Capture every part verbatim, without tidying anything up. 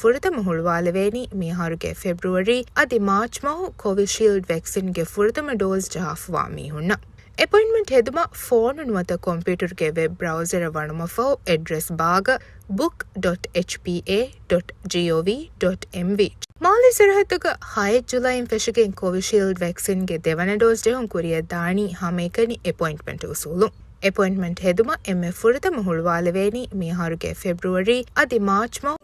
ފުރަތަމަ ހުޅުވާލެވޭނީ މިއަހަރުގެ ފެބްރުއަރީ އަދި މާޗް މަހު ކޮވިޝީލްޑް ވެކްސިންގެ ފުރަތަމަ ޑޯޒް ޖަހާފަވާ މީހުންނަށް. އެޕޮއިންޓްމަންޓް ހެދުމަށް ފޯނު ނުވަތަ ކޮމްޕިއުޓަރުގެ ވެބް ބްރައުޒަރަށް ވަނުމަށްފަހު އެޑްރެސް ބާގަ book dot H P A dot gov dot M V. މާލީ ސިރަހައްދުގަ ހައެއް ޖުލައިން ފެށިގެން ކޮވިޝީލްޑް ވެކްސިންގެ ދެވަނަ ޑޯޒް ޖެހުން ކުރިއަށް ދާނީ ހަމައެކަނި އެޕޮއިންޓްމަންޓް އުސޫލުން. އެޕޮއިންޓްމަންޓް ހެދުމަށް އެންމެ ފުރަތަމަ ހުޅުވާލެވޭނީ މިއަހަރުގެ ފެބްރުއަރީ އަދި މާޗް މަހު.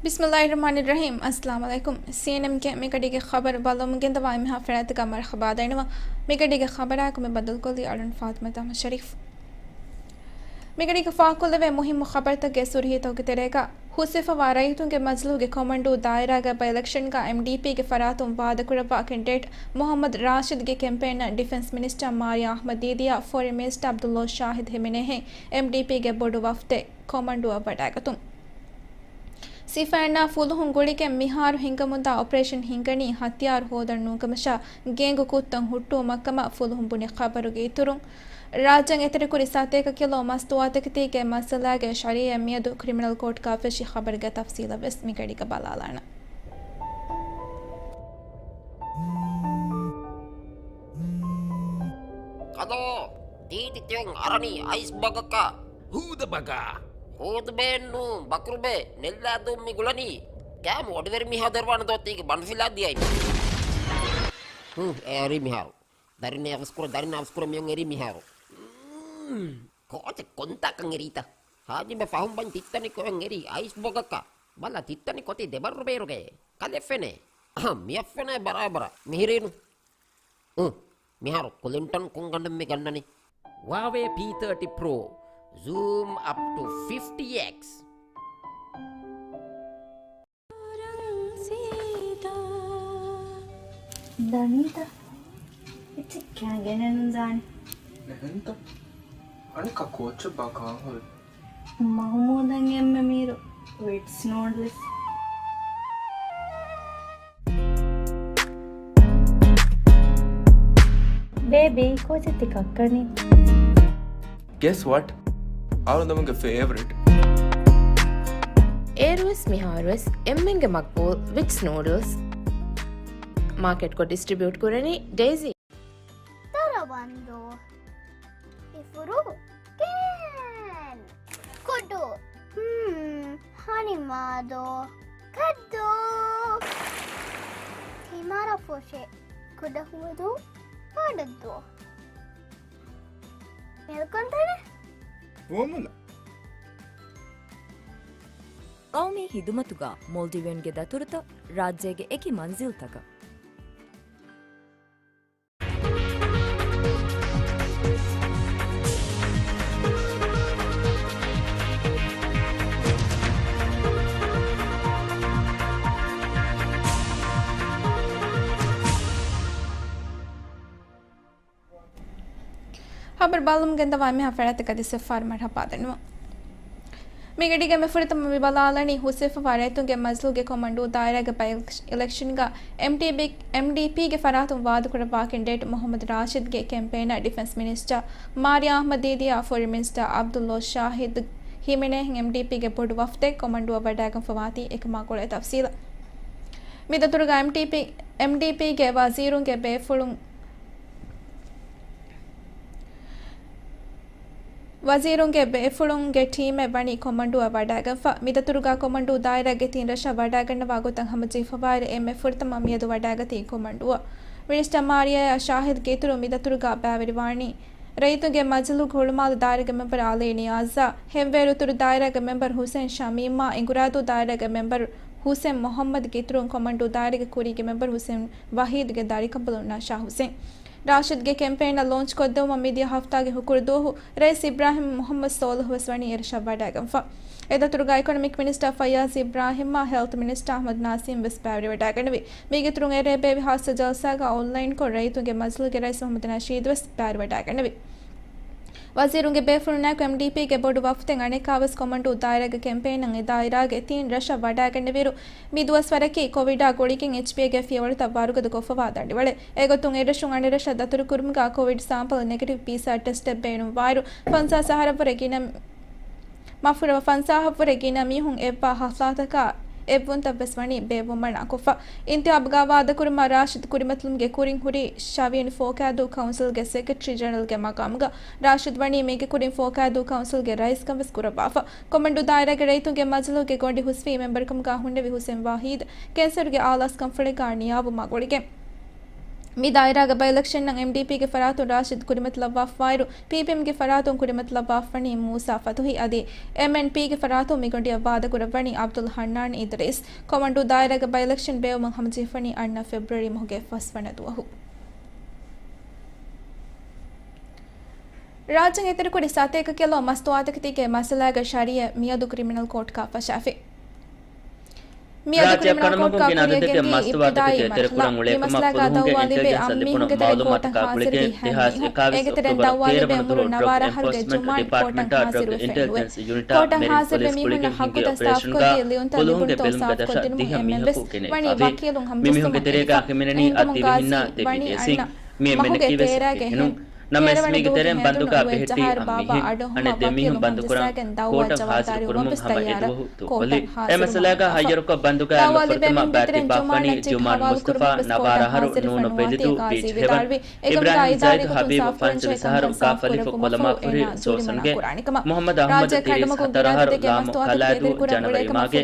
ބިސްމިއްލާހިއްރަޙްމާނިއްރަޙީމް. އައްސަލާމު ޢަލައިކުމް. ސީއެންއެމްގެ މިގަޑީގެ ޚަބަރު ބަލަމުން ގެންދަވާ އެންމެހާ ފަރާތަކަށް މަރުޙަބާ ދަންނަވަން. މިގަޑީގެ ޚަބަރާއެކު މި ބަދަލުކޮށްލީ އަޅުން ފާތިމަ ތަހަ ޝަރީފް. މިގަޑީގަ ފާހަގަކޮށްލެވޭ މުހިއްމު ޚަބަރުތަކުގެ ސުރުޚީތަކުގެ ތެރޭގަ، ހުސްވެފަވާ ރައްޔިތުންގެ މަޖިލީހުގެ ކޮމަންޑޫ ދާއިރާގެ ބައި އިލެކްޝަންގަ އެމްޑީޕީގެ ފަރާތުން ވާދަކުރައްވާ ކެންޑިޑޭޓް މުޙައްމަދު ރާޝިދްގެ ކެމްޕޭނަށް ޑިފެންސް މިނިސްޓަރ މާރިޔާ އަޙްމަދީދިޔާ، ފޮރިން މިނިސްޓަރ ޢަބްދުﷲ ޝާހިދު ހިމެނޭހެން އެމްޑީޕީގެ ބޮޑު ވަފްދެއް ކޮމަންޑޫއަށް ވަޑައިގަތުން. ސިފައިންނާ ފުލުހުން ގުޅިގެން މިހާރު ހިނގަމުންދާ އޮޕަރޭޝަން ހިންގަނީ ހަތިޔާރު ހޯދަން ނޫންކަމަށާ، ގޭންގު ކުށްތައް ހުއްޓުވުމަށްކަމަށް ފުލުހުން ބުނި ޚަބަރުގެ އިތުރުން، ރާއްޖޭން އެތެރެކުރި ސަތޭކަ ކިލޯ މަސް ދުވާތަކެތީގެ މައްސަލާގެ ޝަރީއަތް މިއަދު ކްރިމިނަލް ކޯޓްގަ ފެށި ޚަބަރުގެ ތަފްސީލަށް ވެސް މިގަޑީގަ ބަލާލާނަން. ކަލޯ، ތީތި ތިޔަން އަރަނީ އައިސް ބަގަކަށް. ހޫދަ ބަގާ. ހޫދުބޭއެއްނޫން، ބަކުރުބޭ، ނެއްލާދޫން މި ގުޅަނީ. ކާމު އޮޑިވެރި މީހާ ދެރަވާނެ ދޯ ތީގެ ބަނޑުފިލާ ދިޔައި. ހުން، އެ އަރީ މިހާރު. ދަރިން އަވަސްކުރަ، ދަރިން އަވަސްކުރަ މިޔަން އެރީ މިހާރު. މް، ކޯޗެއް ކޮންތާކަން އެރީތަ؟ ހާޖިބެ ފަހުން ބަން ތިއްތަނި ކޮއެން އެރީ އައިސް ބޮގަކަށް. ބަލަ ތިއްތަނި ކޮތީ ދެބައްރު ބޭރުގައޭ. ކަލެއް ފެނޭ. އަހަ، މިއަށް ފެނޭ ބަރާބަރަށް. މިހިރީނު. އު، މިހާރު ކުލިންޓަން ކޮންގަނޑެއް މި ގަންނަނީ؟ ހުއާވޭ ޕީ ތާޓީ ޕްރޯ. ޒޫމް އަޕް ޓު ފިފްޓީ އެކްސް. ދަނީތަ؟ އެއްޗެއް ކާ ގެނެއްނުދާނެ. ނެހެންތަ؟ އަނެއްކާ ކޯއްޗެއްބާ ކާން ހުރީ؟ މަހުމޫދަށް އެންމެ މީރު ވިޓްސް ނޫޑްލްސް. ބޭބީ، ކޯޗެއް ތި ކައްކަނީ؟ Guess what? އަޅުގަނޑުގެ ފޭވަރިޓް. އޭރުވެސް މިހާރުވެސް އެންމެންގެ މަގްބޫލް ވިޓްސް ނޫޑްލްސް. މާކެޓްކޮށް ޑިސްޓްރިބިއުޓް ކުރަނީ ޑޭޒީ. ދަރަވަންދޫ. އިފުރު. ކޭން. ކުޑު. ހުން. ހަނިމާދޯ. ކައްދޫ. ތިމަރަ ފޮށެ. ކުޑަހުވަދޫ. ޕާޑައްދޫ. މެލްކޮންތަނެ. ފުވައްމުލައް. ޤައުމީ ހިދުމަތުގަ މޯލްޑިވިއަންގެ ދަތުރުތައް ރާއްޖޭގެ އެކި މަންޒިލްތަކަށް. ޚަބަރު ބަލަމުން ގެންދަވާ އެންމެހާ ފަރާތަކަށް ދިސްވެފާރި މަރުޙަބާ ދަންނަވަން. މިގަޑީގަ މި ފުރަތަމަ މި ބަލާލަނީ ހުސްވެފަވާ ރައްޔިތުންގެ މަޖިލީހުގެ ކޮމަންޑޫ ދާއިރާގެ ބައި އިލެކްޝަންގަ އެމްޑީޕީ، އެމްޑީޕީގެ ފަރާތުން ވާދަކުރައްވާ ކެންޑިޑޭޓް މުޙައްމަދު ރާޝިދްގެ ކެމްޕޭނަށް ޑިފެންސް މިނިސްޓަރ މާރިޔާ އަޙްމަދީދިޔާ، ފޮރިން މިނިސްޓަރ ޢަބްދުﷲ ޝާހިދު ހިމެނޭހެން އެމްޑީޕީގެ ބޮޑު ވަފްދެއް ކޮމަންޑޫއަށް ވަޑައިގެންފަވާތީ އެކަމާ ގުޅޭ ތަފްސީލަށް. މި ދަތުރުގަ އެމްޑީޕީ، އެމްޑީޕީގެ ވަޒީރުންގެ ބޭފުޅުން، ވަޒީރުންގެ ބޭފުޅުންގެ ޓީމެއް ވަނީ ކޮމަންޑޫއަށް ވަޑައިގެންފަ. މިދަތުރުގަ ކޮމަންޑޫ ދާއިރާގެ ތިން ރަށަށް ވަޑައިގަންނަވާ ގޮތަށް ހަމަޖެހިފަވާއިރު އެންމެ ފުރަތަމަ މިއަދު ވަޑައިގަތީ ކޮމަންޑޫއަށް. މިނިސްޓަރ މާރިޔާ ޝާހިދުގެ އިތުރުން މިދަތުރުގަ ބައިވެރިވާނީ ރައްޔިތުންގެ މަޖިލީހުގެ ހުޅުމާލެ ދާއިރާގެ މެމްބަރު އަލީ ނިޔާޒާ، ހެންވޭރު އުތުރު ދާއިރާގެ މެމްބަރު ހުސެން ޝަމީމާ، އިނގުރާދޫ ދާއިރާގެ މެމްބަރު ހުސެން މުޙައްމަދުގެ އިތުރުން ކޮމަންޑޫ ދާއިރާގެ ކުރީގެ މެމްބަރު ހުސެން ވަހީދުގެ ދަރިކަނބަލުން ނަޝާ ހުސެން. ރާޝިދްގެ ކެމްޕޭނަށް ލޯންޗް ކޮށްދެއްވުމަށް މިދިޔަ ހަފްތާގެ ހުކުރު ދުވަހު ރައީސް އިބްރާހިމް މުޙައްމަދު ސޯލިހު ވެސް ވަނީ އެރަށަށް ވަޑައިގެންފަ. އެދަތުރުގަ އިކޮނޮމިކް މިނިސްޓަރ ފައްޔާޒް އިބްރާހިމްއާ ހެލްތް މިނިސްޓަރ އަޙްމަދު ނާސީމް ވެސް ބައިވެރިވެވަޑައިގަންނެވި. މީގެ އިތުރުން އެރޭ ބޭއްވި ހާއްސަ ޖަލްސާގަ އޮންލައިންކޮށް ރައްޔިތުންގެ މަޖިލީހުގެ ރައީސް މުޙައްމަދު ނަޝީދު ވެސް ބައިވެރިވަޑައިގަންނެވި. ވަޒީރުންގެ ބޭފުޅުންނާއެކު އެމްޑީޕީގެ ބޮޑު ވަފްދެއް އަނެއްކާވެސް ކޮމަންޑޫ ދާއިރާގެ ކެމްޕޭނަށް އެ ދާއިރާގެ ތިން ރަށަށް ވަޑައިގަންނެވިއިރު، މި ދުވަސްވަރަކީ ކޮވިޑާ ގުޅިގެން އެޗްޕީއޭގެ ފިޔަވަޅުތައް ވަރުގަދަ ކޮށްފަވާ ދަނޑިވަޅެއް. އެގޮތުން އެއްރަށުން އަނެއްރަށަށް ދަތުރުކުރުމުގަ ކޮވިޑް ސާމްޕަލް ނެގެޓިވް ޕީސީއާރް ޓެސްޓެއް ބޭނުންވާއިރު، ފަންސާސް އަހަރަށްވުރެ ގިނަ މަފުރަ ފަންސާހަށްވުރެ ގިނަ މީހުން އެއްވާ ހަފްތާތަކާ އެއްވުންތައް ވެސް ވަނީ ބޭއްވުމަށް މަނާކޮށްފަ. އިންތިހާބުގަ ވާދަކުރުމަށް ރާޝިދު ކުރިމަތިލުމުގެ ކުރިން ހުރީ ޝަވިޔަނި ފޯކައިދޫ ކައުންސިލްގެ ސެކްރެޓަރީ ޖެނެރަލްގެ މަގާމުގަ. ރާޝިދު ވަނީ މީގެ ކުރިން ފޯކައިދޫ ކައުންސިލްގެ ރައީސްކަން ވެސް ކުރައްވާފަ. ކޮމަންޑޫ ދާއިރާގެ ރައްޔިތުންގެ މަޖިލީހުގެ ގޮނޑި ހުސްވީ މެމްބަރުކަމުގަ ހުންނެވި ހުސެން ވަހީދު، ކެންސަރުގެ އާލާސްކަންފުޅެއްގަ ނިޔާވުމާ ގުޅިގެން. މި ދާއިރާގެ ބައި-އިލެކްޝަންއަށް އެމްޑީޕީގެ ފަރާތުން ރާޝިދު ކުރިމަތިލައްވާފައިރު، ޕީޕީއެމްގެ ފަރާތުން ކުރިމަތިލައްވާފަނީ މޫސާ ފަތުހީ އަދި އެމްއެންޕީގެ ފަރާތުން މިގޮނޑިއަށް ވާދަކުރައްވަނީ އަބްދުލް ހަންނާން އިދްރީސް. ކޮމަންޑޫ ދާއިރާގެ ބައި-އިލެކްޝަން ބޭއްވުމަށް ހަމަޖެހިފަނީ އަންނަ ފެބްރުއަރީ މަހުގެ ފަސްވަނަ ދުވަހު. ރާއްޖޭގެ އެތެރެކުރި ސަތޭކަ ކިލޯ މަސްތުވާތަކެތީގެ މައްސަލާގެ ޝަރީއަތް މިއަދު ކްރިމިނަލް ކޯޓްގަ ފަށާފި. މިއަދު ރާއްޖެއަށް ކްރިމިނަލް ކޯޓްގަ ކުރިއަށް ގެންދިޔަ އިބްތިދާއީ މަރުޙަލާ. މި މައްސަލާގަ ދައުވާލެއްވި އަށް މީހުންގެ ތެރެއިން ދައުވާލެއްވި އަމިއްލަ މީހުންގެ ތެރެއިން ކޯޓަށް ހާޒިރުވީ ހަ މީހުން. އޭގެ ތެރެއިން ދައުވާލެއްވި އުމުރުން ނަވާރަ އަހަރުގެ ޖުމާން ކޯޓަށް ހާޒިރުވެފައި ނޫން. ކޯޓަށް ހާޒިރުވި މީހުންނަށް ހައްގުތައް ސާފުކޮށްދީ ލިޔުންތައް ލިބުންތޯ ސާފުކޮށްދިނުމަށް އެމްއެމްއެސް ވެ. ވަނީ ވަކީލުން ހަމަޖައްސަމުން އެންކަމުން ގާޒީ ވަނީ އަންނަ މަހުގެ ތޭރައިގެ ހިން މޭ މެނަކީވެސް އެހެނުން. ނަމަވެސް މީގެ ތެރެއިން ބަންދުގަ ބެހެއްޓި އަށް މީހެއް އަނެއް ދެ މީހުން ބަންދުކުރަން ކޯޓަށް ހާޒިރުކުރުމުން ހަމަ އެދުވަހު ދޫކޮށްލި. އެ މައްސަލާގަ ހައްޔަރުކޮށް ބަންދުގައި އަންނަ ފުރަތަމަ ބައިތިއްބާފަނީ ޖުމާން މުސްތަފާ ނަވާރަ އަހަރު ނޫނު ވެލިދޫ ބީޗް ހެވަން، އިބްރާހިމް ޒައިދު ހަބީބު ފަންސަވީސް އަހަރު ގާފަލިފު ކޮލަމާފުރި ސޯސަންގެ، މުޙައްމަދު އަޙްމަދު ތިރީސް ހަތަރު އަހަރު ލާމު ކަލާދޫ ޖަނަވަރީމާގެ،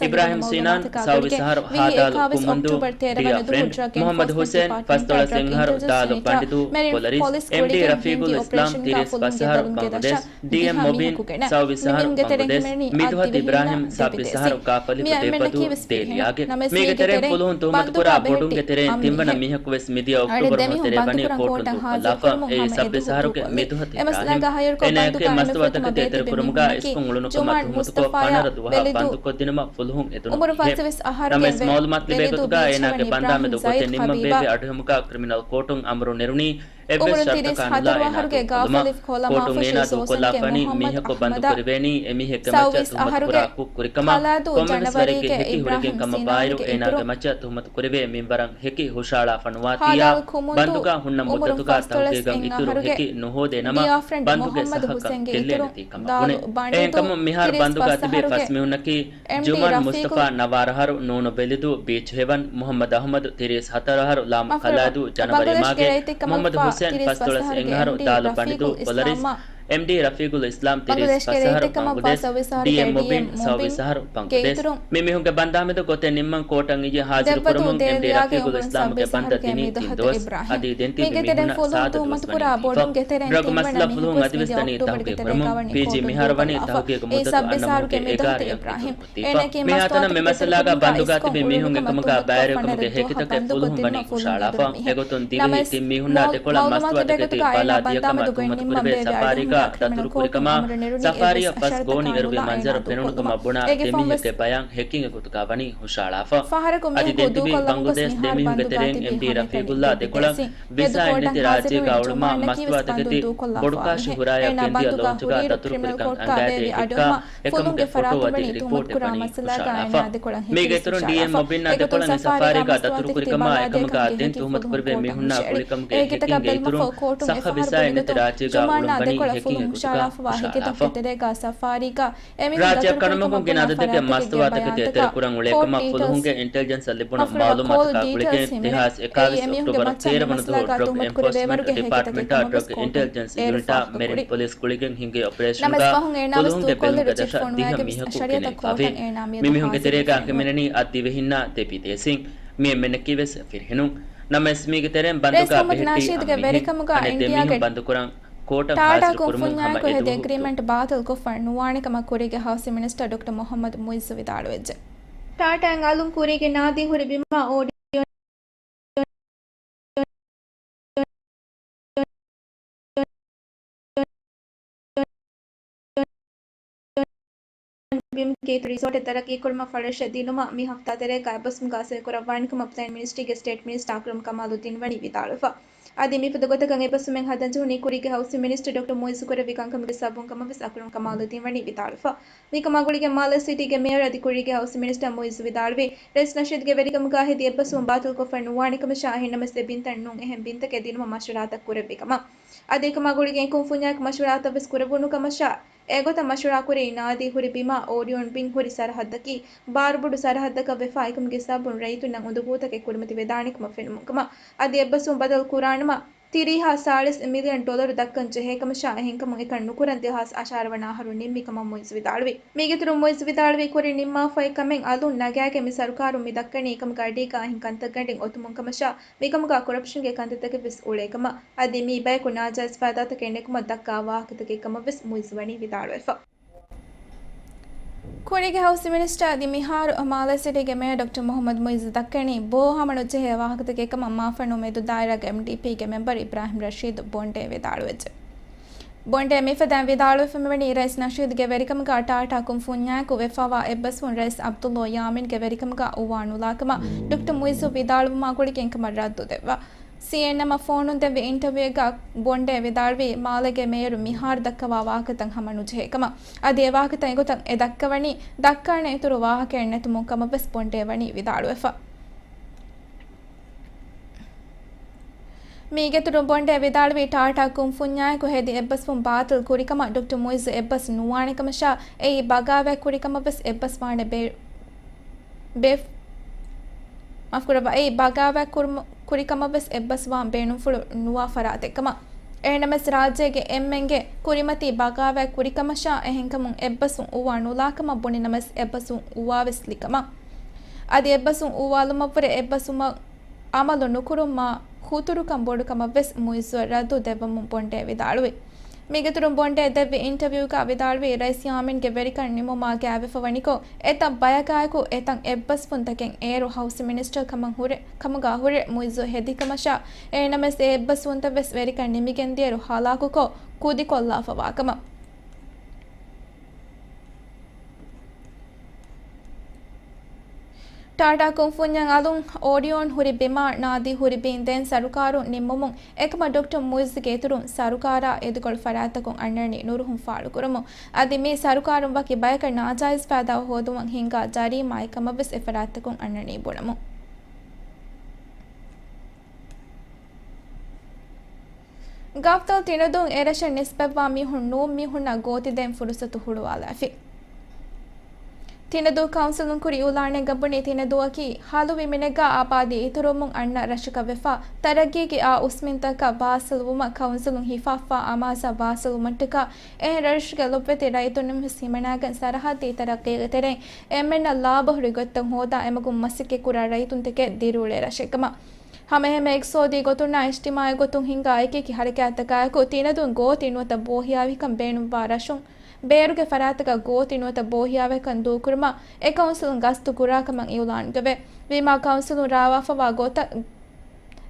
އިބްރާހިމް ސީނާން ސައުވީސް އަހަރު ހާދާލު ކުމުންދޫ ޑިއަ ފްރެންޑް، މުޙައްމަދު ހުސެން ފަސްދޮޅަސް އެއް އަހަރު ދާލު ބަނޑިދޫ ޕޮލަރިސް، އެމްޑީ ރަފީޤުލް އިސްލާމް ތިރީސް ފަސް އަހަރު ބަނގުދޭޝް، ޑީއެމް މުބީން ސައުވީސް އަހަރު ބަނގުދޭޝް، މިދުހަތު އިބްރާހިމް ސައުވީސް އަހަރު ގާފަލިފު ދޭބަދޫ ދޭލިޔާގެ، މީގެ ތެރެއިން ފުލުހުން ތުހުމަތުކުރާ ބޮޑުންގެ ތެރެއިން ތިންވަނަ މީހަކު ވެސް މިދިޔަ އޮކްޓޫބަރު މަހު ތެރޭ ވަނީ ކޯޓުން ދޫކޮށްލާފަ. އެއީ ސައުވީސް އަހަރުގެ މިދުހަތު އިބްރާހިމް. އޭނާގެ މަސްތުވާތަކެތި އެތެރެކުރުމުގަ އިސްކޮށް އުޅުނު ކަމަށް ތުހުމަތުކޮށް ފަނަރަ ދުވަހަށް ބަންދުކޮށްދިނުމަށް ފުލުހުން އެދުނު މީހެއް. ނަމަވެސް މައުލޫމާތު ލިބޭ ގޮތުގަ އޭނާގެ ބަންދާމެދު ގޮތެއް ނިންމަން ބޭއްވި އަޑުއެހުމުގަ ކްރިމިނަލް ކޯޓުން އަމުރު ނެރުނީ އެއްވެސް ޝަރުޠަކާ ނުލާ އޭނާ ދޫކޮށްލުމަށް. ކޯޓުން އޭނާ ދޫކޮށްލާފަނީ މީހަކު ބަންދުކުރެވޭނީ އެމީހެއްގެ މައްޗަށް ތުހުމަތުކުރާ ކުށް ކުރިކަމަށް. ކޮންމެވެސް ވަރެއްގެ ހެކި ހުރިގެން ކަމަށް ވާއިރު އޭނާގެ މައްޗަށް ތުހުމަތު ކުރެވޭ މިންވަރަށް ހެކި ހުށައަޅާފަ ނުވާތީއާ، ބަންދުގަ ހުންނަ މުއްދަތުގަ ތަހުގީގު އިތުރު ހެކި ނުހޯދޭ ނަމަ، ބަންދުގެ ސަހަކަށް ގެއްލޭނެތީ ކަމަށް ބުނެ. އެހެންކަމުން މިހާރު ބަންދުގަ ތިބޭ ފަސް މީހުންނަކީ، ޖުމާން މުސްތަފާ ނަވާރަ އަހަރު ނޫނު ވެލިދޫ ބީޗް ހެވަން، މުޙައްމަދު އަޙްމަދު ތިރީސް ހަތަރު އަހަރު ލާމު ކަލާދޫ ޖަނަވަރީމާގެ، މުޙައްމަދު ހުސެން ފަސްދޮޅަސް އެއް އަހަރު ދާލު ބަނޑިދޫ ޕޮލަރިސް، އެމްޑީ ރަފީޤުލް އިސްލާމް ތިރީސް ފަސް އަހަރު ބަނގުދޭޝް، ޑީއެމް މުބީން ސައުވީސް އަހަރު ބަނގުދޭޝް. މި މީހުންގެ ބަންދާމެދު ގޮތެއް ނިންމަން ކޯޓަށް އިއްޔެ ހާޒިރުކުރަމުން އެމްޑީ ރަފީޤުލް އިސްލާމްގެ ބަންދަށް ދިނީ ތިން ދުވަސް. އަދި ދެން ތިބި މީހުންނަށް ސާދަ ދުވަސް ވަނީ ދީފަ. ޑްރަގް މައްސަލަ ފުލުހުން އަދިވެސް ދަނީ ތަހުގީގު ކުރަމުން. ޕީޖީ މިހާރު ވަނީ ތަހުގީގު މުއްދަތު އަންނަ މަހުގެ އެކަމަކު ދީފަ. މިހާތަނަށް މި މައްސަލާގަ ބަންދުގަ ތިބި މީހުން އެކަމުގަ ބައިވެރިވުމުގެ ހެކިތަކެއް ފުލުހުން ވަނީ ހުށައަޅާފަ. އެގޮތުން ދިވެހި ތިން މީހުންނާ ދެކޮޅަށް މަސްތުވާތަކެތި ބަލާ ދިޔަކަމަށް ތުހުމަތުކުރެވޭ ސަފާރީގަ ދަތުރުކުރިކަމާ، ސަފާރީއަށް ފަސް ގޯނި އެރުވި މަންޒަރު ފެނުނުކަމަށް ބުނާ ދެ މީހެއްގެ ބަޔަން ހެކިން އެގޮތުގަ ވަނީ ހުށައަޅާފަ. އަދި ދެން ތިބީ ބަނގުދޭޝް ދެ މީހުންގެ ތެރެއިން އެމްޑީ ރަފީޤުލްލާ ދެކޮޅަށް ވިސާއެއް ނެތި ރާއްޖޭގަ އުޅުމާ މަސްތުވާތަކެތި ބޮޑުކާށި ހުރާޔަށް ގެންދިޔަ ލޯންޗުގަ ދަތުރުކުރިކަން އަނގާދޭ ހިއްކާ އެކަމުގެ ފޮޓޯ އަދި ރިޕޯޓެއް ވަނީ ހުށައަޅާފަ. މީގެ އިތުރުން ޑީއެމް މުބީންއާ ދެކޮޅަށް މި ސަފާރީގަ ދަތުރުކުރިކަމާ އެކަމުގަ ދެން ތުހުމަތުކުރެވޭ މީހުންނާ ގުޅިކަމުގެ ހެކިންގެ އިތުރުން ސައްހަ ވިސާއެއް ނެތި ރާއްޖޭގަ އުޅުން ވަނީ ހެކިން އެގޮތުގަ ހުށައަޅާފަ. ރާއްޖެއަށް ކަނޑުމަގުން ގިނަ އަދަދެއްގެ މަސްތުވާތަކެތި އެތެރެކުރަން އުޅޭކަމަށް ފުލުހުންގެ އިންޓެލިޖެންސަށް ލިބުނު މައުލޫމާތުތަކާ ގުޅިގެން ދެހާސް އެކާވީސް އޮކްޓޯބަރު ތޭރަ ވަނަ ދުވަހު ޑްރަގް އެންފޯސްމަންޓް ޑިޕާޓްމަންޓާ ޑްރަގް އިންޓެލިޖެންސް ޔުނިޓާ މެރިން ޕޮލިސް ގުޅިގެން ހިންގި އޮޕަރޭޝަނުގަ ފުލުހުންގެ ބިލުންގެ ދަށަށް ދިހަ މީހަކު ގެނެވިފަވޭ. މި މީހުންގެ ތެރޭގަ ހިމެނެނީ އަށް ދިވެހިންނާ ދެ ބިދޭސީން. މި އެންމެންނަކީވެސް ފިރިހެނުން. ނަމަވެސް މީގެ ތެރެއިން ބަންދުގަ ބެހެއްޓި އަށް މީހެއް އަނެއް ދެ މީހުން ބަންދުކުރަން ކޯޓަށް ހާޒިރުކުރުމުން ހަމަ އެދުވަހު ދޫކޮށްލި. ޓާޓާ ކުރީގެ ނާދީން ހުރި ބިމާ އޯޑި އަށް މި ކީރިތި ރިސޯޓެއް ތަރައްގީކުރުމަށް ފަޅައިގެން ދިނުމަށް މި ހަފްތާ ތެރޭގަ އެއްބަސްވުމުގަ އަސަރު ކުރައްވާނެކަމަށް ޕްލޭން މިނިސްޓްރީގެ ސްޓޭޓް މިނިސްޓަރ އަކްރަމް ކަމާލުއްދީން ވަނީ ވިދާޅުވެފަ. އަދި މިފަދަ ގޮތަކަށް އެއްބަސްވުމެއް ހަދަން ޖެހުނީ ކުރީގެ ހައުސިން މިނިސްޓަރ ޑޮކްޓަރ މުއިއްޒު ކުރެއްވި ކަންކަމުގެ ސަބަބުން ކަމަށް ވެސް އަކްރަމް ކަމާލުއްދީން ވަނީ ވިދާޅުވެފަ. މިކަމާ ގުޅިގެން މާލެ ސިޓީގެ މޭޔަރ އަދި ކުރީގެ ހައުސިން މިނިސްޓަރ މުއިއްޒު ވިދާޅުވީ، ރައީސް ނަޝީދުގެ ވެރިކަމުގަ ހެދި އެއްބަސްވުން ބާތިލްކޮށްފަ ނުވާނެ ކަމަށާ، އެހެންނަމަވެސް އެ ބިންތައް ނޫން އެހެން ބިންތަކެއް ދިނުމަށް މަޝްވަރާތައް ކުރެއްވި ކަމަށް. އަދި އެކަމާ ގުޅިގެން އެކުންފުންޏާއެކު މަޝްވަރާތައް ވެސް ކުރެއްވުނު ކަމަށާ، އެގޮތަށް މަޝްވަރާ ކުރީ ނާދީ ހުރި ބިމާ އޯޑިއޯން ބިން ހުރި ސަރަހައްދަކީ، ބާރުބޮޑު ސަރަހައްދަކަށް ވެފަ، އެކަމުގެ ސަބަބުން ރައްޔިތުންނަށް އުނދަގޫތަކެއް ކުރިމަތި ވެދާނެކަމަށް ފެނުމުން ކަމަށް. އަދި އެއްބަސްވުން ބަދަލު ކުރާނަމަ، ތިރީހާ ސާޅީސް މިލިއަން ޑޮލަރު ދައްކަން ޖެހޭ ކަމަށާ، އެހެންކަމުން އެކަން ނުކުރަން ދެހާސް އަށާރަ ވަނަ އަހަރު ނިންމި ކަމަށް މުއިއްޒު ވިދާޅުވި. މީގެއިތުރުން މުއިއްޒު ވިދާޅުވީ، ކުރިން ނިންމާފައި ކަމެއް އަލުން ނަގާގެން މި ސަރުކާރުން މި ދައްކަނީ އެކަމުގެ އަޑީގަ އެހެން ކަންތައްގަނޑެއް އޮތުމުން ކަމަށާ، މިކަމުގަ ކޮރަޕްޝަންގެ ކަންތައްތަކެއް ވެސް އުޅޭ ކަމަށް. އަދި މީ ބަޔަކު ނާޖާއިޒް ފައިދާތަކެއް ނެގުމަށް ދައްކާ ވާހަކަތަކެއް ކަމަށް ވެސް މުއިއްޒު ވަނީ ވިދާޅުވެފަ. ކުރީގެ ހައުސިން މިނިސްޓަރ އަދި މިހާރު މާލެ ސިޓީގެ މޭޔަރ ޑޮކްޓަރ މުހައްމަދު މުއިއްޒު ދައްކަނީ ބޯ ހަމަނުޖެހޭ ވާހަކަތަކެއް ކަމަށް މާފަންނު މެދު ދާއިރާގެ އެމްޑީޕީގެ މެމްބަރ އިބްރާހިމް ރަޝީދު ބޮންޑޭ ވިދާޅުވެއްޖެ. ބޮންޑޭ މިފަދައިން ވިދާޅުވެފަ މިވަނީ ރައީސް ނަޝީދުގެ ވެރިކަމުގަ ޓާޓާ ކުންފުންޏާއެކު ވެފަވާ އެއްބަސްވުން ރައީސް ޢަބްދުﷲ ޔާމީންގެ ވެރިކަމުގަ އުވާ ނުލާކަމަށް ޑޮކްޓަރ މުއިއްޒު ވިދާޅުވުމާ ގުޅިގެން ކަމަށް ރައްދު ދެއްވާ. ސީއެންއެމަށް ފޯނުން ދެއްވި އިންޓަވިއުގަ ބޮންޑޭ ވިދާޅުވީ، މާލޭގެ މޭޔަރު މިހާރު ދައްކަވާ ވާހަކަތައް ހަމަ ނުޖެހޭ ކަމަށް. އަދި އެ ވާހަކަތައް އެގޮތަށް އެ ދައްކަވަނީ، ދައްކާނެ އިތުރު ވާހަކައެއް ނެތުމުން ކަމަށް ވެސް ބޮންޑޭ ވަނީ ވިދާޅުވެފަ. މީގެއިތުރުން ބޮންޑޭ ވިދާޅުވީ، ޓާޓާ ކުންފުންޏާއެކު ހެދި އެއްބަސްވުން ބާތިލް ކުރިކަމަށް ޑޮކްޓަރ މުއިއްޒު އެއްބަސް ނުވާނެ ކަމަށާ، އެއީ ބަޣާވާތް ކުރިކަމަށް ވެސް އެއްބަސް ވާނެ ބޭ-، ބޭ-، މާފުކުރައްވާ، އެއީ ބަޣާވާތް ކުރުމަ-، ކުރިކަމަށް ވެސް އެއްބަސްވާން ބޭނުންފުޅު ނުވާ ފަރާތެއް ކަމަށް. އެހެންނަމަވެސް ރާއްޖޭގެ އެންމެންގެ ކުރިމަތީ ބަޣާވާތް ކުރިކަމަށާ، އެހެންކަމުން އެއްބަސްވުން އުވާ ނުލާކަމަށް ބުނިނަމަވެސް އެއްބަސްވުން އުވާވެސް ލިކަމަށް. އަދި އެއްބަސްވުން އުވާލުމަށްވުރެ އެއްބަސްވުމަށް އަމަލު ނުކުރުން މާ ހުތުރުކަން ބޮޑުކަމަށް ވެސް މުއިއްޒުއަށް ރައްދު ދެއްވަމުން ބޮންޑޭ ވިދާޅުވި. މީގެއިތުރުން ބޮންޑޭ ދެއްވި އިންޓަވިއުގަ ވިދާޅުވީ، ރައީސް ޔާމީންގެ ވެރިކަން ނިމުމާ ގާތްވެފަ ވަނިކޮށް، އެތައް ބަޔަކާއެކު އެތައް އެއްބަސްވުންތަކެއް އޭރު ހައުސިން މިނިސްޓަރ ކަމަށް ހުރެ-، ކަމުގަ ހުރެ މުއިއްޒު ހެދި ކަމަށާ، އެހެންނަމަވެސް އެ އެއްބަސްވުންތައް ވެސް ވެރިކަން ނިމިގެންދިޔައިރު ހަލާކުކޮށް ކުދިކޮށްލާފަވާ ކަމަށް. ޓާޓާ ކުންފުންޏަށް އަލުން އޯޑިއޯން ހުރި ބިމާ ނާދީ ހުރި ބިން ދޭން ސަރުކާރުން ނިންމުމުން އެކަމަށް ޑޮކްޓަރ މުއިއްޒުގެ އިތުރުން ސަރުކާރާ އިދިކޮޅު ފަރާތްތަކުން އަންނަނީ ނުރުހުން ފާޅުކުރަމުން. އަދި މި ސަރުކާރުން ވަކި ބަޔަކަށް ނާޖާއިޒް ފައިދާ ހޯދުމަށް ހިންގާ ޖަރީމާއެއް ކަމަށް ވެސް އެ ފަރާތްތަކުން އަންނަނީ ބުނަމުން. ގަފްތަލް ތިނަދޫން އެރަށަށް ނިސްބަތްވާ މީހުން ނޫން މީހުންނަށް ގޯތި ދޭން ފުރުސަތު ހުޅުވާލާފި. ތިނަދޫ ކައުންސިލުން ކުރި އިއުލާނެއްގަ ބުނީ، ތިނަދޫއަކީ ހަލުވި މިނެއްގަ އާބާދީ އިތުރުވުމުން އަންނަ ރަށަކަށް ވެފަ، ތަރައްގީގެ އާ އުސްމިންތަކަށް ވާސިލުވުމަށް ކައުންސިލުން ހިފާފާ އަމާޒަށް ވާސިލުވުމަށްޓަކާ، އެހެން ރަށްރަށުގެ ލޮބުވެތި ރައްޔިތުންނަށް ވެސް ހިމަނާގެން ސަރަހައްދީ ތަރައްގީގެ ތެރެއިން އެންމެންނަށް ލާބަހުރި ގޮތްތައް ހޯދާ އެމަގުން މަސައްކަތް ކުރާ ރައްޔިތުންތަކެއް ދިރިއުޅޭ ރަށެއް ކަމަށް. ހަމައެހެންމެ އިގްތިސޯދީ ގޮތުންނާ އިޖްތިމާއީ ގޮތުން ހިންގާ އެކިއެކި ހަރަކާތްތަކާއެކު ތިނަދޫން ގޯތި ނުވަތަ ބޯހިޔާވިކަން ބޭނުންވާ ރަށުން ބޭރުގެ ފަރާތަކަށް ގޯތި ނުވަތަ ބޯހިޔާވިކަން ދޫކުރުމަށް އެ ކައުންސިލުން ގަސްތު ކުރާކަމަށް އިއުލާންކުރެވޭ. ވީމާ ކައުންސިލުން ރާވާފަވާ ގޯތަށް،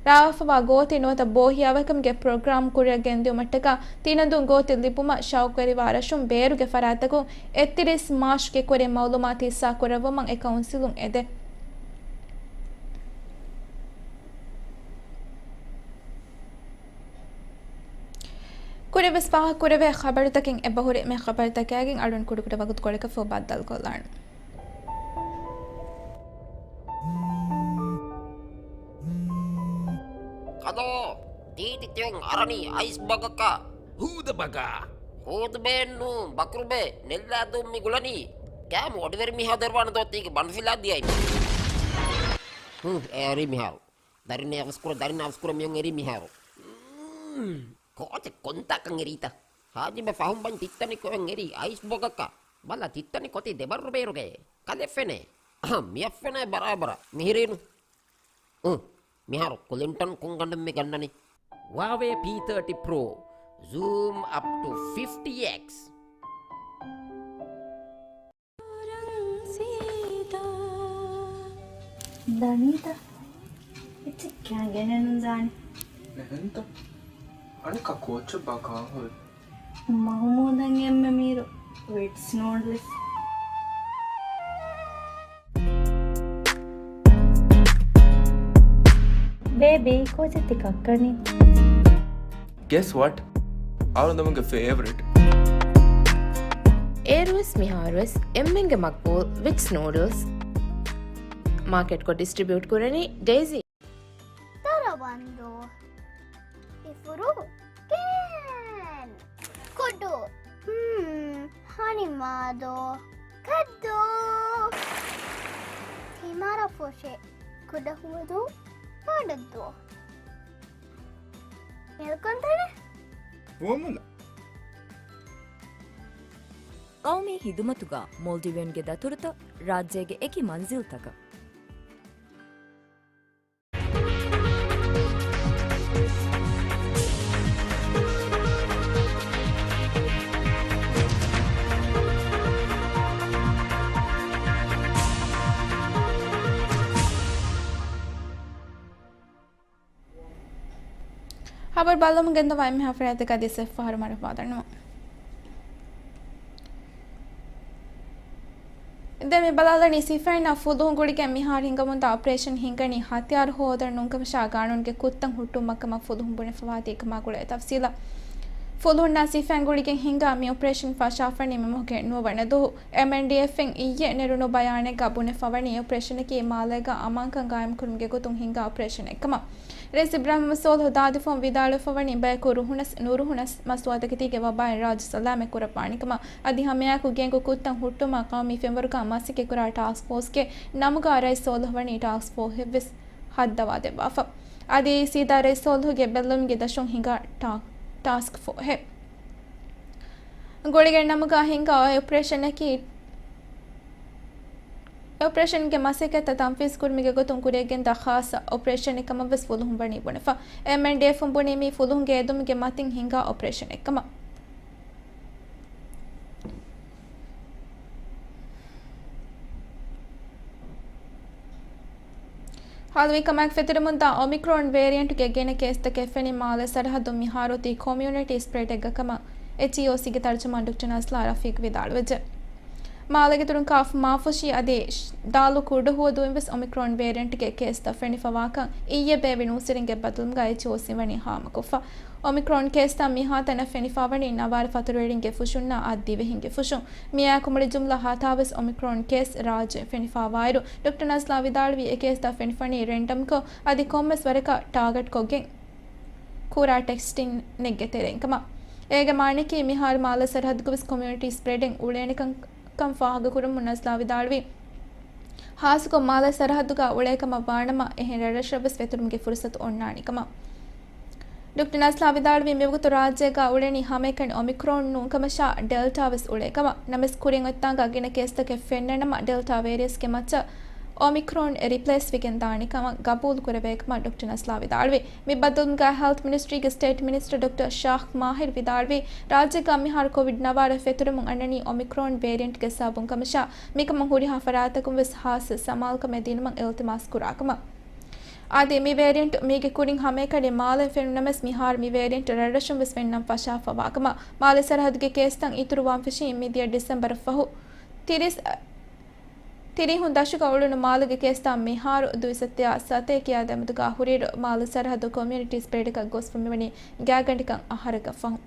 ރާވާފަވާ ގޯތި ނުވަތަ ބޯހިޔާވިކަމުގެ ޕްރޮގްރާމް ކުރިއަށް ގެންދިއުމަށްޓަކާ ތިނަދޫން ގޯތި ލިބުމަށް ޝައުޤުވެރިވާ ރަށުން ބޭރުގެ ފަރާތްތަކުން އެއްތިރީސް މާޗްގެ ކުރިން މައުލޫމާތު ހިއްސާ ކުރައްވުމަށް އެ ކައުންސިލުން އެދޭ. ކުރިންވެސް ފާހަގަކުރެވޭ ޚަބަރުތަކެއް އެބަހުރި. މި ޚަބަރުތަކާގެން އަޅުން ކުޑަކުޑަ ވަގުތުކޮޅަކަށްފަހު ބައްދަލުކޮށްލާނަން. ކަލޯ، ތީތި ތިޔަން އަރަނީ އައިސް ބަގަކަށް. ހޫދަ ބަގާ. ހޫދުބޭއެއްނޫ، ބަކުރުބޭ، ނެއްލާދޫން މި ގުޅަނީ. ކާމު އޮޑިވެރި މީހާ ދޮރުވާނެ ދޯ ތީގެ ބަނޑުފިލާ ދިޔައިމަ. ހު، އެ އެރީ މިހާރު. ދަރިން އަވަސްކުރ، ދަރިން އަވަސްކުރ މިއޮން އެރީ މިހާރު. މް، ކޯޗެއް ކޮންތާކަން އެރީތަ؟ ހާޖިބަ ފަހުން ބަން ތިއްތަނި ކޮއެން އެރީ އައިސް ބޮގަކަށް. ބަލަ ތިއްތަނި ކޮތި ދެބައްރު ބޭރުގައޭ. ކަލެ ފެނޭ. އަހަ، މިއަށް ފެނޭ ބަރާބަރަށް. މިހިރީނު. އު، މިހާރު ކުލިންޓަން ކޮން ގަނޑެއް މި ގަންނަނީ؟ ވާވޭ ޕީ ތާޓީ ޕްރޯ، ޒޫމް އަޕް ޓު ފިފްޓީ އެކްސް. ދަނީތަ؟ އެއްޗެއް ކާގެނެއް ނުދާނެ. އެހެންތަ؟ އަނެއްކާ ކޯޗަށް ބާ ކާހުރެ؟ މަހުމޫދަށް އެންމެ މީރު ވިޓްސް ނޯޑްލިފް. ބޭބީ، ކޯޗެއް ތި ކައްކަނީ؟ Guess what? އަޅުގަނޑުމެންގެ ފޭވަރިޓް. އޭރުވެސް މިހާރުވެސް އެންމެންގެ މަގްބޫލް ވިކްސް ނޫޑްލްސް. މާކެޓްކޮށް ޑިސްޓްރިބިއުޓް ކުރަނީ ޑޭޒީ. ދަރަވަންދޫ. އިފުރު. ކޭން. ކުޑު. ހްމް. ހަނިމާދޯ. ކައްދޫ. ތިމާރަ ފޮށެ. ކުޑަހުވަދޫ. ބޮޑަށްދޫ. މެލްކޮންތަނެ. ފުވައްމުލައް. ޤައުމީ ހިދުމަތުގަ މޯލްޑިވިއަންގެ ދަތުރުތައް ރާއްޖޭގެ އެކި މަންޒިލްތަކަށް. ހަބަރު ބައްލަވަމުން ގެންދަވާ އެންމެހާ ފަރާތްތަކާ ދިސް އެއްފަހަރު މަރު ވާދަނުމަށް. ދެން މި ބަލާލަނީ ސިފައިންނާ ފުލުހުން ގުޅިގެން މިހާރު ހިނގަމުންދާ އޮޕަރޭޝަން ހިންގަނީ ހަތިޔާރު ހޯދަން ނޫންކަމަށާ ގާނޫނުގެ ކުށްތައް ހުއްޓުވުމަށްކަމަށް ފުލުހުން ބުނެފަވާތީ ކަމާ ގުޅޭ ތަފްސީލަށް. ފުލުހުންނާ ސިފައިން ގުޅިގެން ހިންގާ މި އޮޕަރޭޝަން ފަށާފަނީ މިމަހުގެ ނުވަ ވަނަ ދުވަހު. އެމްއެންޑީއެފްއިން އިއްޔެ ނެރުނު ބަޔާނެއްގަ ބުނެފަވަނީ އޮޕަރޭޝަނަކީ މާލޭގަ އަމާންކަން ގާއިމްކުރުމުގެ ގޮތުން ހިންގާ އޮޕަރޭޝަނެއްކަމަށް. ރައީސް އިބްރާހިމް ސޯލިހު ދާދިފުން ވިދާޅުވެފަވަނީ ބަޔަކު ރުހުނަސް ނުރުހުނަސް މަސްތުވާތަކެތީގެ ވަބާއިން ރާއްޖެ ސަލާމަތް ކުރައްވާނެކަމަށް، އަދި ހަމައެއާއެކު ގޭގެ ކުށްތައް ހުއްޓުވުމަށް ޤައުމީ ފެންވަރުގަ މަސައްކަތްކުރާ ޓާސްކް ފޯސްގެ ނަމުގަ ރައީސް ސޯލިހު ވަނީ ޓާސްކް ފޯހެއްވެސް ހައްދަވާ ދެއްވާފަ. އަދި ސީދާ ރައީސް ސޯލިހުގެ ބެއްލެވުމުގެ ދަށުން ހިނގާ ޓާ-، ޓާސްކް ފޯހެއް. ގުޅިގެން ނަމުގަ ހިންގާ އޮޕަރޭޝަނަކީ، އެ އޮޕަރޭޝަންގެ މަސައްކަތްތައް ތަންފީޒު ކުރުމުގެ ގޮތުން ކުރިއަށްގެންދާ ޚާއްޞަ އޮޕަރޭޝަނެއްކަމަށްވެސް ފުލުހުން ވަނީ ބުނެފަ. އެމްއެންޑީއެފުން ބުނީ މީ ފުލުހުންގެ އެދުމުގެ މަތިން ހިންގާ އޮޕަރޭޝަނެއްކަމަށް. ހަލުވިކަމާއެކު ފެތުރެމުންދާ އޮމިކްރޯން ވޭރިއަންޓުގެ ގިނަ ކޭސްތަކެއް ފެނި މާލެ ސަރަހައްދުން މިހާރު އޮތީ ކޮމިއުނިޓީ ސްޕްރެޑެއްގަ ކަމަށް އެޗްއީއޯސީގެ ތަރްޖަމާން ޑޮކްޓަރ ނަޒްލާ ރަފީޤް ވިދާޅުވެއްޖެ. މާލޭގެ އިތުރުން ކާފް މާފުށީ އަދި ދާލު ކުޑަހުވަދޫއިން ވެސް އޮމިކްރޯން ވޭރިއަންޓްގެ ކޭސްތައް ފެނިފަވާކަން އިއްޔެ ބޭއްވި ނޫސްވެރިންގެ ބައްދަލުމުގަ އެޗްއޯސީ ވަނީ ހާމަކޮށްފަ. އޮމިކްރޯން ކޭސްތައް މިހާތަނަށް ފެނިފަވަނީ ނަވާރަ ފަތުރުވެރިންގެ ފުށުންނާ އަށް ދިވެހިންގެ ފުށުން. މިއާއެކު މުޅި ޖުމްލަ ހަތާވީސް އޮމިކްރޯން ކޭސް ރާއްޖެ ފެނިފަވާއިރު، ޑޮކްޓަރ ނަޒްލާ ވިދާޅުވީ އެ ކޭސްތައް ފެނިފަނީ ރެންޑަމްކޮށް އަދި ކޮންމެސް ވަރަކަށް ޓާގެޓްކޮށްގެން ކުރާ ޓެސްޓިންއެއްގެ ތެރެއިން ކަމަށް. އޭގެ މާނައަކީ މިހާރު މާލެ ސަރަހައްދުގަވެސް ކޮމިއުނިޓީ ސްޕްރެޑިން އުޅޭނެކަން ކަން ފާހަގަކުރަމުން ނަޒްލާ ވިދާޅުވީ، ހާއްސަކޮށް މާލެ ސަރަހައްދުގަ އުޅޭކަމަށް ވާނަމަ، އެހެން ރަށްރަށަށްވެސް ފެތުރުމުގެ ފުރުސަތު އޮންނާނެ ކަމަށް. ޑޮކްޓަރ ނަޒްލާ ވިދާޅުވީ، މިވަގުތު ރާއްޖޭގަ އުޅެނީ ހަމައެކަނި އޮމިކްރޯން ނޫން ކަމަށާ، ޑެލްޓާ ވެސް އުޅޭ ކަމަށް. ނަމަވެސް، ކުރިން އޮތްތާނގަ ގިނަ ކޭސްތަކެއް ފެންނަނަމަ، ޑެލްޓާ ވޭރިއަސްގެ މައްޗަށް އޮމިކްރޯން ރިޕްލޭސް ވެގެން ދާނެ ކަމަށް ގަބޫލު ކުރެވޭ ކަމަށް ޑޮކްޓަރ ނަޒްލާ ވިދާޅުވި. މި ބައްދަލުމުގަ ހެލްތް މިނިސްޓްރީގެ ސްޓޭޓް މިނިސްޓަރ ޑޮކްޓަރ ޝާހް މާހިރު ވިދާޅުވީ، ރާއްޖޭގަ މިހާރު ކޮވިޑް ނަވާރަ ފެތުރެމުން އަންނަނީ އޮމިކްރޯން ވޭރިއަންޓްގެ ސަބަބުން ކަމަށާ، މިކަމަށް ހުރިހާ ފަރާތަކުން ވެސް ހާއްސަ ސަމާލުކަމެއް ދިނުމަށް އިލްތިމާސް ކުރާ ކަމަށް. އަދި މި ވޭރިއަންޓް މީގެ ކުރިން ހަމައެކަނި މާލެން ފެނުނަމަވެސް، މިހާރު މި ވޭރިއަންޓް ރަށްރަށުން ވެސް ފެންނަން ފަށާފަވާ ކަމަށް. މާލެ ސަރަހައްދުގެ ކޭސްތައް އިތުރުވާން ފެށީ މިދިޔަ ޑިސެމްބަރ ފަހު ތިރީސް، ތިރީހުން ދަށުގަ އުޅުނު މާލޭގެ ކޭސްތައް މިހާރު ދުއިސައްތަ ސަތޭކަ ދެމެދުގަ ހުރިއިރު، މާލެ ސަރަހައްދު ކޮމިއުނިޓީ ސްޕްރެޑަކަށް ގޮސްފަ މިވަނީ ގާތްގަނޑަކަށް އަހަރަކަށް ފަހު.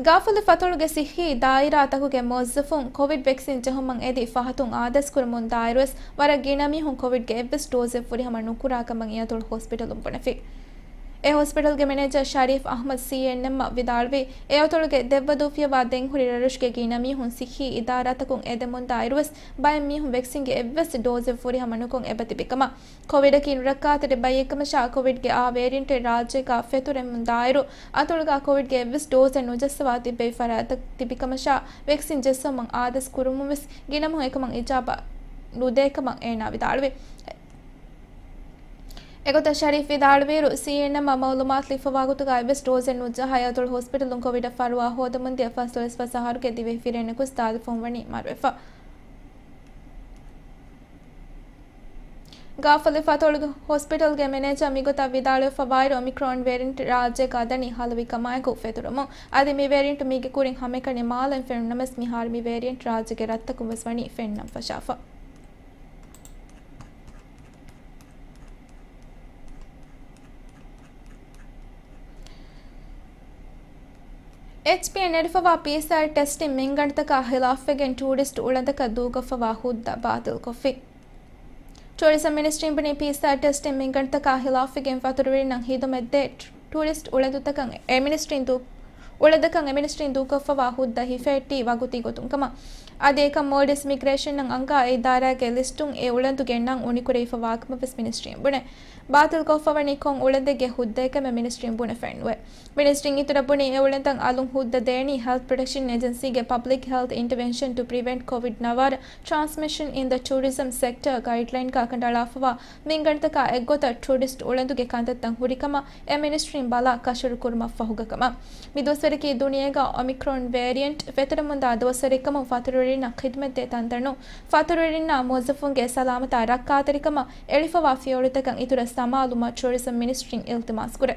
ގާފުލި ފަތޮޅުގެ ސިއްހީ ދާއިރާތަކުގެ މުވައްޒަފުން ކޮވިޑް ވެކްސިން ޖެހުމަށް އެދި ފަހަތުން އާދޭސްކުރަމުންދާއިރުވެސް، ވަރަށް ގިނަ މީހުން ކޮވިޑްގެ އެއްވެސް ޑޯޒެއް ފުރިހަމަ ނުކުރާ ކަމަށް އެއަތޮޅު ހޮސްޕިޓަލުން ބުނެފި. އެ ހޮސްޕިޓަލްގެ މެނޭޖަރ ޝަރީފް އަހްމަދު ސީއެންއެމްއަށް ވިދާޅުވީ، އެއަތޮޅުގެ ދެއްވަދޫ ފިޔަވާ ދެން ހުރި ރަށްރަށުގެ ގިނަ މީހުން ސިއްހީ އިދާރާތަކުން އެދެމުންދާއިރުވެސް، ބައެއް މީހުން ވެކްސިންގެ އެއްވެސް ޑޯޒެއް ފުރިހަމަ ނުކޮށް އެބަތިބި ކަމަށް. ކޮވިޑަކީ ނުރައްކާތެރި ބައްޔެއްކަމަށާ، ކޮވިޑްގެ އާ ވޭރިއަންޓެއް ރާއްޖޭގަ ފެތުރެމުންދާއިރު، އަތޮޅުގަ ކޮވިޑްގެ އެއްވެސް ޑޯޒެއް ނުޖައްސަވާ ތިއްބެވި ފަރާތްތައް ތިބިކަމަށާ، ވެކްސިން ޖެއްސަވުމަށް އާދޭސް ކުރުމުންވެސް ގިނަމީހުން އެކަމަށް އިޖާބާ ނުދޭކަމަށް އޭނާ ވިދާޅުވި. އެގޮތަށް ޝަރީފް ވިދާޅުވިއިރު، ސީއެންއެމްއަށް މައުލޫމާތު ލިބިފަވާ ގޮތުގަ އެއްވެސް ޑޯޒެއް ނުޖަހާ އަތޮޅު ހޮސްޕިޓަލުން ކޮވިޑަށް ފަރުވާ ހޯދަމުންދިޔަ ފަސްދޮޅަސް ފަސް އަހަރުގެ ދިވެހި ފިރިހެނަކުވެސް ދާދިފުން ވަނީ މަރުވެފަ. ގާފުލި ފަތޮޅުގެ ހޮސްޕިޓަލްގެ މެނޭޖަރ މިގޮތަށް ވިދާޅުވެފަވާއިރު، އޮމިކްރޯން ވޭރިއަންޓް ރާއްޖޭގަ ދަނީ ހަލުވި ކަމާއެކު ފެތުރުމުން. އަދި މި ވޭރިއަންޓް މީގެ ކުރިން ހަމައެކަނި މާލެން ފެނުނަމަވެސް، މިހާރު މި ވޭރިއަންޓް ރާއްޖޭގެ ރަށްތަކުން ވެސް ވަނީ ފެންނަން ފަށާފަ. އެޗްޕީއޭ ނެރެފަވާ ޕީސީއާރް ޓެސްޓިން މިންގަނޑުތަކާ ހިލާފްވެގެން ޓޫރިސްޓް އުޅަނދަކަށް ދޫކޮށްފަވާ ހުއްދަ ބާތިލްކޮށްފި. ޓޫރިޒަމް މިނިސްޓްރީން ބުނީ ޕީސީއާރް ޓެސްޓިން މިންގަނޑުތަކާ ހިލާފްވެގެން ފަތުރުވެރިންނަށް ހިދުމަތްދޭ ޓޫރިސްޓް އުޅަނދުތަކަށް އެމިނިސްޓްރީން ދޫ-، އުޅަނދަކަށް އެމިނިސްޓްރީން ދޫކޮށްފަވާ ހުއްދަ ހިފޭއްޓީ ވަގުތީ ގޮތުން ކަމަށް. އަދި އެކަން މޯލްޑިވްސް މިގްރޭޝަންއަށް އަންގާ އެ އިދާރާގެ ލިސްޓުން އެ އުޅަނދުގެ ނަން އުނިކުރެވިފަވާކަމަށް ވެސް މިނިސްޓްރީން ބުނެ. ބާތިލްކޮށްފަވަނީ ކޮން އުޅަނދެއްގެ ހުއްދައެކަމެއް މިނިސްޓްރީން ބުނެފައެއްނުވޭ. މިނިސްޓްރީން އިތުރަށް ބުނީ އެ އުޅަނދަށް އަލުން ހުއްދަ ދޭނީ ހެލްތް ޕްރޮޓެކްޝަން އޭޖެންސީގެ Public Health Intervention to Prevent COVID nineteen Transmission in the Tourism Sector ގައިޑްލައިންގަ ކަނޑައަޅާފަވާ މިންގަނޑުތަކާ އެއްގޮތަށް ޓޫރިސްޓް އުޅަނދުގެ ކަންތައްތައް ހުރިކަމަށް އެ މިނިސްޓްރީން ބަލާ ކަށަވަރު ކުރުމަށް ފަހުގަ ކަމަށް. މި ދުވަސްވަރަކީ ދުނިޔޭގަ އޮމިކްރޮން ވޭރިއަންޓް ފެތުރެމުންދާ ދުވަސްވަރެއްކަމުން ފަތުރުވެރިންނަށް ޚިދުމަތްދޭ ތަންތަނުން ފަތުރުވެރިންނާ މުވައްޒަފުންގެ ސަލާމަތާ ރައްކާތެރިކަމަށް އެޅިފަވާ ފިޔަވަޅުތަކަށް އިތުރަށް ސަމާލުވުމަށް ޓޫރިޒަމް މިނިސްޓްރީން އިލްތިމާސްކުރޭ.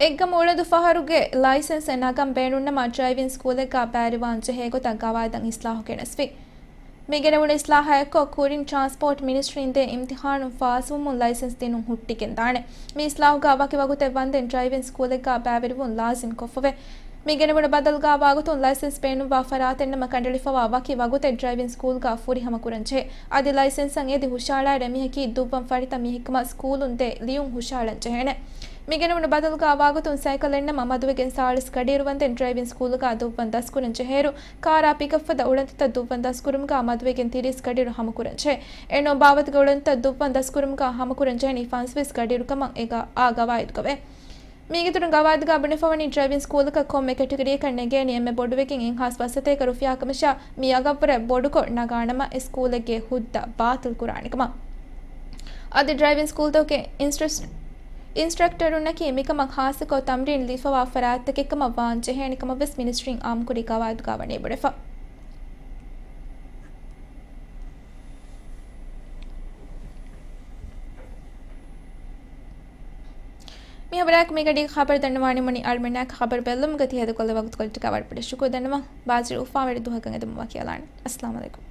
އެއްގަމު އުޅަނދު ފަހަރުގެ ލައިސަންސް ނަގަން ބޭނުންނަމަ ޑްރައިވިން ސްކޫލެއްގަ ބައިވެރިވާން ޖެހޭ ގޮތަށް ގަވާއިދަށް އިސްލާހު ގެނެސްފި. މިގެނެވުނު އިސްލާހާއެއްކޮށް، ކުރިން ޓްރާންސްޕޯޓް މިނިސްޓްރީން ދޭ އިމްތިހާނުން ފާސްވުމުން ލައިސަންސް ދިނުން ހުއްޓިގެންދާނެ. މި އިސްލާހުގަ ވަކި ވަގުތެއް ވަންދެން ޑްރައިވިން ސްކޫލެއްގަ ބައިވެރިވުން ލާޒިމް ކޮށްފަވޭ. މި ގެނެވުނު ބަދަލުގަ ވާގޮތުން ލައިސަންސް ބޭނުންވާ ފަރާތެއްނަމަ ކަނޑައެޅިފަވާ ވަކި ވަގުތެއް ޑްރައިވިން ސްކޫލްގަ ފުރިހަމަ ކުރަންޖެހޭ. އަދި ލައިސަންސަށް އެދި ހުށައަޅާއިރު އެމީހަކީ ދުއްވަން ފަރިތަ މީހެއްކަމަށް ސްކޫލުން ދޭ ލިޔުން ހުށައަޅަން ޖެހޭނެ. މި ގެނެވުނު ބަދަލުގަ ވާގޮތުން ސައިކަލެއްނަމަ މަދުވެގެން ސާޅީސް ގަޑިއިރު ވަންދެން ޑްރައިވިން ސްކޫލުގަ ދުއްވަން ދަސްކުރަން ޖެހޭއިރު، ކާރާ ޕިކަޕް ފަދަ އުޅަނދުތައް ދުއްވަން ދަސްކުރުމުގަ މަދުވެގެން ތިރީސް ގަޑިއިރު ހަމަކުރަންޖެހޭ. އެންއޯ ބާވަތުގެ އުޅަނދުތައް ދުއްވަން ދަސްކުރުމުގަ ހަމަކުރަންޖެހެނީ ފަންސަވީސް ގަޑިއިރުކަމަށް އެ ގަ-، އާ ގަވާއިދުގަވޭ. މީގެއިތުރުން ގަވާއިދުގަ ބުނެފަވަނީ ޑްރައިވިން ސްކޫލަކަށް ކޮންމެ ކެޓަގަރީއަކަށް ނެގޭނީ އެންމެ ބޮޑުވެގެން އެއްހާސް ފަސްސަތޭކަ ރުފިޔާ ކަމަށާ މި އަގަށްވުރެ ބޮޑުކޮށް ނަގާނަމަ އެ ސްކޫލެއްގެ ހުއްދަ ބާތިލް ކުރާނެ ކަމަށް. އަދި ޑްރައިވިން ސްކޫލްތަކުގެ އިންސްޓްރަސް-، އިންސްޓްރަކްޓަރުންނަކީ މިކަމަށް ޚާއްޞަކޮށް ތަމްރީން ލިޔެފަވާ ފަރާތްތަކެއްކަމަށް ވާން ޖެހޭނެ ކަމަށް ވެސް މިނިސްޓްރީން އާއްމުކުރި ގަވާއިދުގަ ވަނީ ބުނެފަ. މި ހަބަރާއެކު މިގަޑީގެ ޚަބަރު ދަންނަވާނެ. މުނި އަޅުމެންނާއެކު ޚަބަރު ބެއްލުމުގަ ތި ހޭދަކޮށްލި ވަގުތުކޮޅަށްޓަކާ ވަރަށްބޮޑަށް ޝުކުރު ދަންނަވަން. ބާޒީލް އުފާވެރި ދުވަހަކަށް އެދުމަށް ވަކިވެލާނެ. އައްސަލާމު ޢަލައިކުމް.